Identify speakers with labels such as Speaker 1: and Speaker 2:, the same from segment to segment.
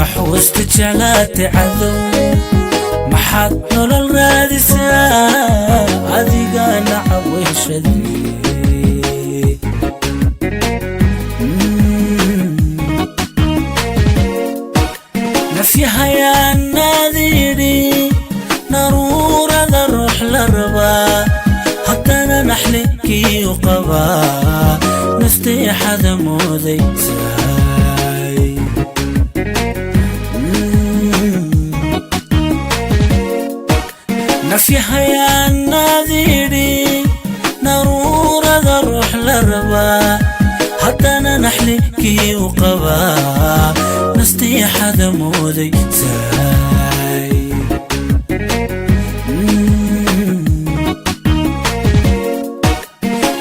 Speaker 1: Naxuusta jeclaatay cadow, maxaad nolol raadisaa? Adigana caweyshadii nafyahayaanaadidhi, naruurada ruux la rabaa, haddana naxlinkii u qabaa, nasteexada moodaysay. Nafyahayaanaadidhi, naruurada ruux la rabaa, haddana naxlinkii u qabaa, nasteexada moodaysay.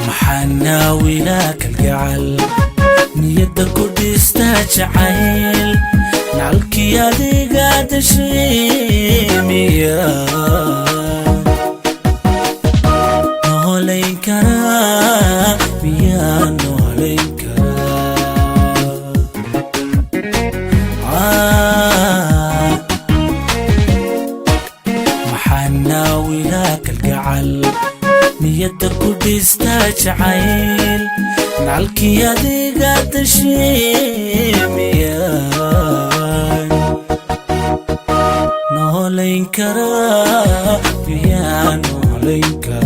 Speaker 1: Maxaa naawilaa kalgacal, niyadda ku dhista jacayl, nalkii adiga dashiimiya noolayn karaa? Miyaa noolayn karaa? Ah, maxaa naawilaa kalgacal, niyadda ku dhista jacayl, nalkii adiga dashiimiyaan noolayn karaa? Miyaa noolayn karaa?